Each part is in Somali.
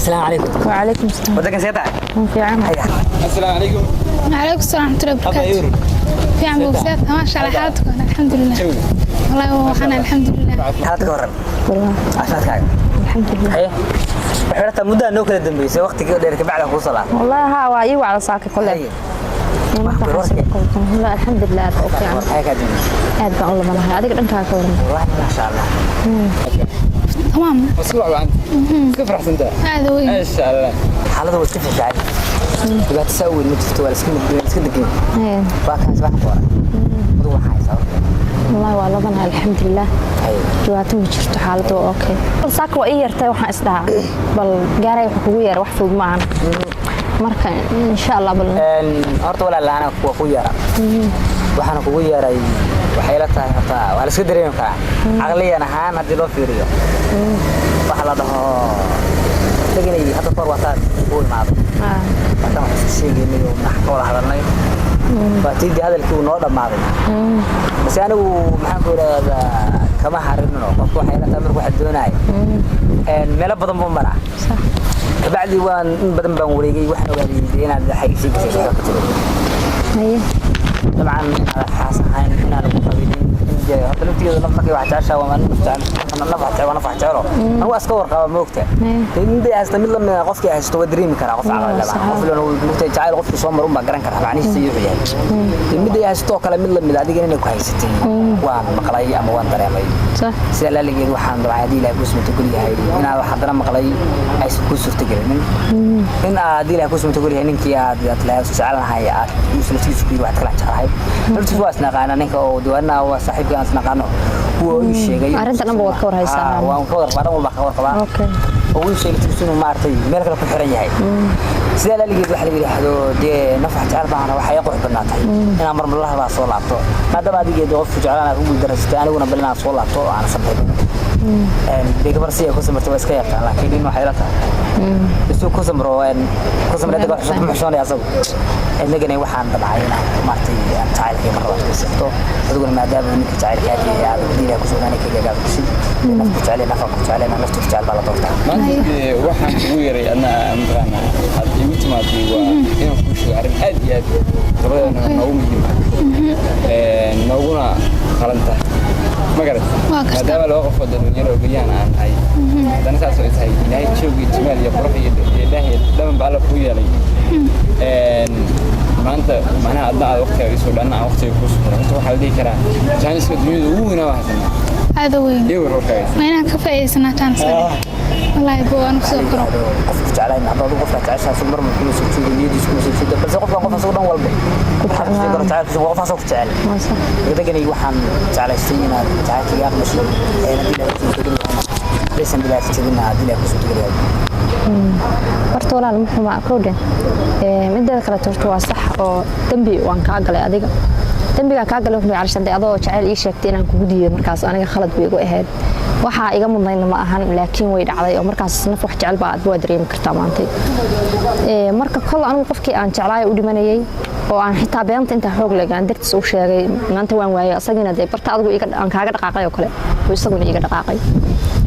Asalaamu calaykum. وعليكم السلام. Wadankan see tahay? Fiican. Asalaamu calaykum. عليكم السلام ورحمة الله وبركاته. في عم بوسات، ما شاء الله، حالتكم؟ الحمد لله، والله وحنا الحمد لله. Xaalad ka waran? والله. Caafimaadkaaga? الحمد لله. Haye, waxay rabtaa muddaa noo kala dambeysay, waqtigii dheer kabacda kuu salaa. والله ها waa ii wacda saaka kole. Haye. والله الحمد لله، aad u fiican. Maxay kaa dambeysay? Aad baan u lamanahay. Adiga dhankaa ka waran? Wallahi, maasha Allah. تمام. Iska wacwacanta, iska faraxsantaa. هذا وين؟ Maasha Allah. Xaalada waa iska fiican, dhibaato saa weyn ma jirto, waa la iska waa la iska degan. Haye. Waa kaas wax qoran, adigu waxaa haysaa? والله waa lamanahay، الحمد لله. Haye. Dhibaato ma jirto, xaaladdu waa okay. Bal saaka waa ii yartay, waxaan isdhahaa bal gaaray wax kugu yeera, wax fudud ma ahan. Marka insha Allah bal. Horta walaal, ana waa ku yeera, waxaana kugu yeeray waxay la tahay horta waa la iska dareemi karaa caqliyan ahaan haddii loo fiiriyo. Waxa la dhaho teganay hadda kahor waataad kuu imaaday, waataan wax iska sheegaynay oo madax ka wada hadalnay, waa tiidii hadalkii uu noo dhammaaday. Base anigu maxaan ku idhahdaa, kama harinno. Qofka waxay la tahay marka waxa doonaya meelo badan buu maraa. Sax. Kabacdi waan in badan baan wareegay, waxaan ogaaday dee inaad waxay sheegaysa waxba ka jirin. Haye. Dabcan inaad xaas ahayn, inaan ku qabinin, in dee horta laftigeeda naf markay wax jeceshaa waa naf jecel, naf wax jecel waa naf wax jecelo. Anigu waa iska warqaba, moogta, dee nin bay haysta mid lamid ah qofkii haysto waa dareemi karaa. Qof caqli leh baa qof lana moogta, jacayl qofkii soo mar un baa garan karaa macnihiisa iyo wuxuu yahay. Dee mid ay haysto oo kale mid lamid ah adiga inay ku haysatay waan maqlay ama waan dareemay. Sax. Sida laaligeed waxaan dabcan haddii Ilahay kuu suurtagel yahay inaad wax haddana maqlay aysan kuu suurtagelinin, in aad haddii Ilahay kuu suurtagel yahay ninkii aad lahayd jecelahay aad uusan laftigiisu ku yiri waxaad kala jecelahay laftiisu waa isnaqaana ninka oo diiwaanna waa saaxiibka aan isnaqaano kuwa ii sheegay. Arrinta dhanba waad ka warhaysaa. Haa, waan ka warqabaa, dhan walba ka warqabaa. Oo uu sheegay laftiisu inuu maaragtay meel kale ku xiran yahay. Sidaa laaligeed waxa la yidhaahdo dee naf wax jecel baana waxay qurux badnaatay inaan marmarlaha soo laabto, maadaama adigeed qofku jeclaan aad ku guuldaраysatay, aniguna bal inaan soo laabto oo aan sabray. Dee gabar si ay ku samartay waa iska yartaa, laakiin in waxay la tahay isuu ku samro ku samray dadka wax ku xishoonaya asagu. Innagana waxaan dabcay inaan maaragtay aan jacaylkay mar labaad ku sheegto, adiguna maadaama ninka jacaylkaagii aad diinaa ku sugnaa ninkayga aad kusid naf ku jecel, nafa ku jecel, naftu ku jecel baa la doortaa. Maanta dee waxaan kugu yeeray adna mataqaanaa aad igu timaaday waa inaan kuu sheego arrin aad iyo aad labadeena noogu muhiim ah, nooguna qalanta, ma garat? Waa gartaa. Maadaama laba qof oo dhalinyaro oo gelyaan aan nahay, haddana saas oo ay tahay Ilaahay joog iyo jamaal iyo qurux iyo dhaah iyo dhaman ba Alla kuu yeelay. Maanta macnaha adna aad waqtiga isoo dhanna aan waqtiga kuu soo horta waxaa la dhihi karaa jaaniska dunyada ugu weynaa waa haysanaa. Aada weyn. Iyo warwarkaaga. Waa inaan ka faa'iidaysanaa chance, wallaahi boo aan kusoo koro. Qofku jeclayn hadda adigu qofka jeceshahay asug mar kuma soo jeedo, niyadiisu kuma soo jeedo, balse qofkan qof asagu dhan walba waxaa ku sii karo jacaylkiisu waa qof asagu ku jecel. Waa sax. Degani waxaan jeclaystay inaad jacaylkayga aqbashid ee haddii Ilaahay kuu suurtagel yahay haddaysan dhibaato jirin, haddii Ilaahay kuu suurtagel yahay. Horta walaal muxuma kowdhe, mideeda kaleeto horta waa sax oo dembi waan kaa galay. Adiga dembigaa kaa galay wuxuu calishanday adoo jacayl ii sheegtay inaan kugu diido. Markaas aniga khalad bay igu ahayd, waxaa iga mudnaydna ma ahan, laakiin way dhacday oo markaas naf wax jecel baa aadba waa dareemi kartaa maantay. Marka kol anigu qofkii aan jeclaay u dhimanayay oo aan xitaa beenta intaa xoog leg aan dartiis u sheegay, maanta waan waayay. Asagiina dee barta adigu aan kaaga dhaqaaqay oo kale oo isaguna iiga dhaqaaqay.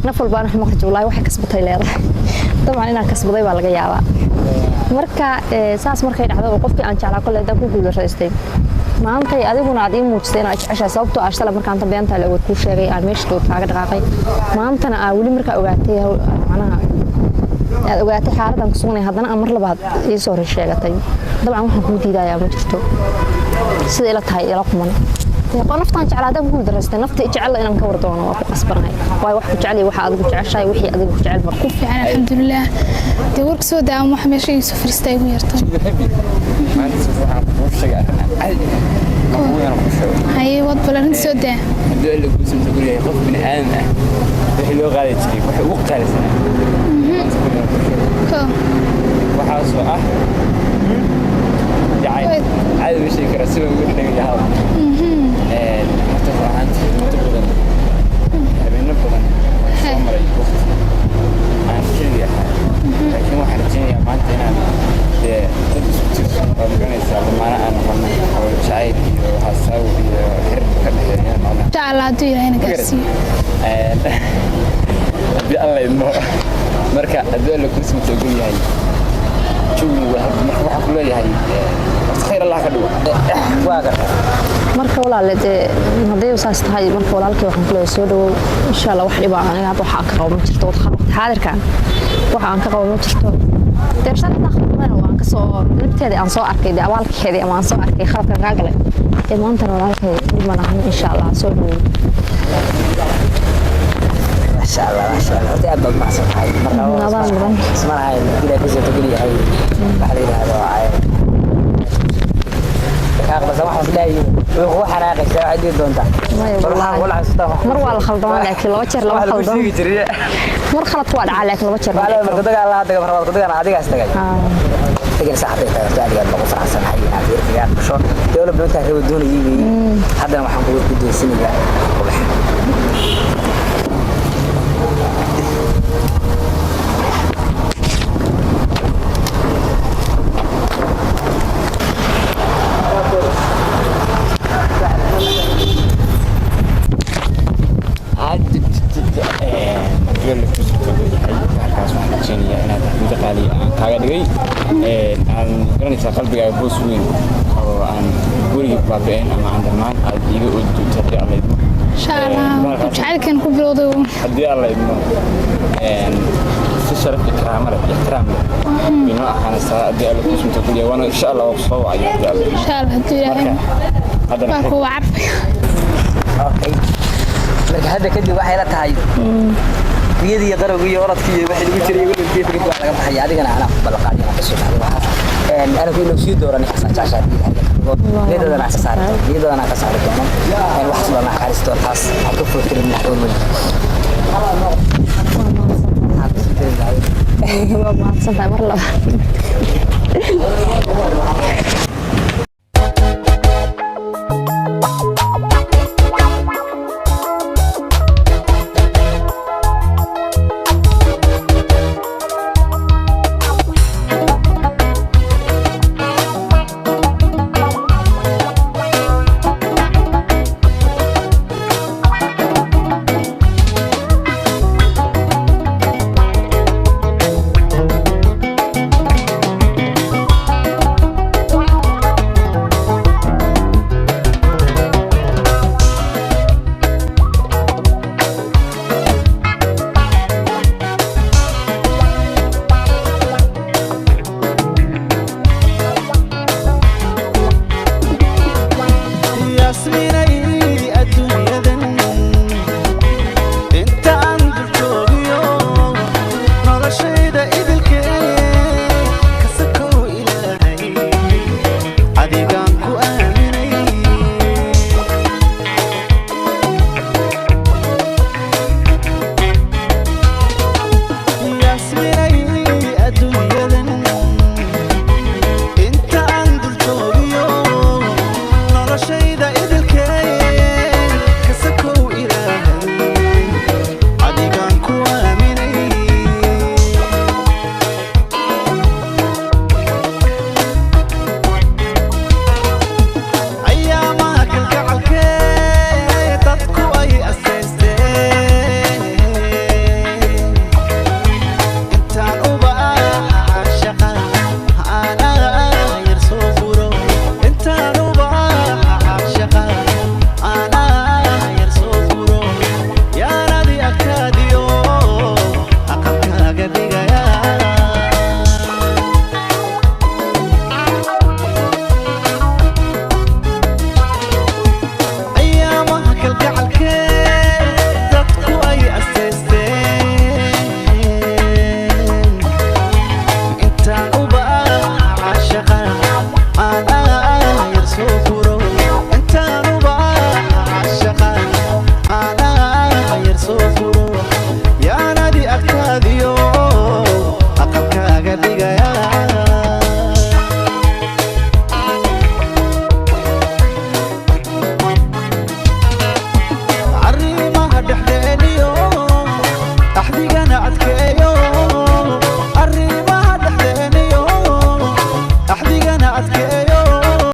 Naf walbaana wax maqli, wallaahi waxay kasbatay leedahay. Dabcan inaan kasbaday baa laga yaabaa. Marka saas markay dhacdo oo qofkii aan jeclaa kolley haddaan ku guularaystay, maantay adiguna aad ii muujisay inaad jeceshahay, sababtoo ah shalay markaan ta beentaa la ogeed kuu sheegay aan meesha dood kaaga dhaqaaqay, maantana aa weli markaa ogaatay macnaha aad ogaatay xaaladan ku sugnay, haddana aan mar labaad ii soo hor sheegatay, dabcan waxaan kuu diidayaa ma jirto. Sida ila tahay ila quman dee naftaan jeclaa haddaan ku guuldaraystay, nafta jecel inaan ka war doono waa ku qasbanahay, waayo wax ku jecel iyo waxa adigu jeceshahay, wixii adigu ku jecel ba. Ku fiican, alxamdulilah. Dee warka soo daama, waxa meesha iisoo fariista igu yarto. Happy maanta waxaan kuu sheegay arrin aan caadi ahayn oo ugu yar kuu sheego. Haye, wad bal arrinta soo daa. Haddii Alla kuu suurtagel yahay qof bini aadam ah wixii loo qaadi jiray waxay ugu qaalisanaa maanta ku yar kuu sheego. Ko. Waxaasoo ah jacayl caadi ma sheegi kara sida ugu dhegay hadal. Horta run ahaantii muddo badan, habeeno badan waan soo maray waqti aan keligii ahaa, laakiin waxaan rajaynayaa maanta inaan dee dad isku tiirsan oo magaranaysaa lamaana aan noqono oo jacayl iyo hasaaw iyo xiriir ka dhexeeya inaan noqono. Insha Allah hadduu Ilaahayna gaarsiiyo. Haddii Alla idmo. Marka haddii Alla kuu simta ogol yahay, jawigu waa marka waxaan ku leeyahay horta khayr Allah ka dhigo. Waa gartay. Marka walaale, dee hadday saas tahay, marka walaalkay waxaan ku leeyahay soo dhawow. Insha Allah wax dhiba aniga hadda waxa aan ka qabo ma jirto. Waqti xaadirkan waxa aan ka qabo ma jirto. Dee shalay khaldamana waan kasoo libteedii aan soo arkay, dee abaalkeedii ama aan soo arkay khaladkan kaa galay. Dee maantana walaalkay dhib ma lahan, insha Allah soo dhawow. Maasha Allah, maasha Allah. Horta aad baad umahadsan tahay. Marka Abaal mudan. Isma lahayn ilaa kusoo togol yahay waxa la yidhaahdo kaa aqbalsan. Waxaan isleeyahay way kugu xanaaqaysaa, waxaad dhihi doontaa Maya, bal waxaan wallaahi. kula xasuustaa Mar waa la khaldamaa, laakiin laba jeer lama wax lagu khaldamo. sheegi jiray. Mar khaladku waa dhacaa, laakiin laba jeer ma Waa dhici marka karo. Dagaal la hadda marka dagaal adigaas tagay. Tagay saaxiibtay tahay. Horta aad iyo aad baan u faraxsanahay inaad yarkayga aqbasho. Dowlad intaan raba doonayay weeye. Haddana waxaan kugu gudoonsinayaa ubax. Haddii Alla kuu simta ogol yahay, halkaas waxaan rajeynayaa inaad mid qaali aan kaaga dhigay, aan garanaysaa qalbigaaga boos weyn oo aan weligii baabi'een ama aan dhammaan aad iiga oodi doonto haddii Alla idmo. Insha Allah jacaylkan ku bilowday. Haddii Alla idmo, si sharaf iyo karaamo leh, ixtiraam leh inoo ahaanaysaa haddii Alla kuu simta ogol yahay. Waana insha Allah waa ku soo wacaya haddii Alla idmo. Insha Allah hadduu Ilaahay Marka haddana baa kuwa carfay. Okay, marka hadda kadib waxay la tahay riyadii iyo qarowgii iyo orodkii iyo wixii lagu jiray iyo wixii kadib waa laga baxaya. Adigana anaa ku ballanqaaday inaan kasoo baxday waxaas. Ana ku inuu sii dooran ninkaas aan jeceshahay haddii Ilaahay ka dhigo. Niyadadana aan ka saari doono, niyadadana aan ka saari doono. Waxaas dhan aan xariis doono, taas ha ka fokirin naxdin weyn. Waxaan kusii dari lahayd. Waa mahadsan tahay mar labaad.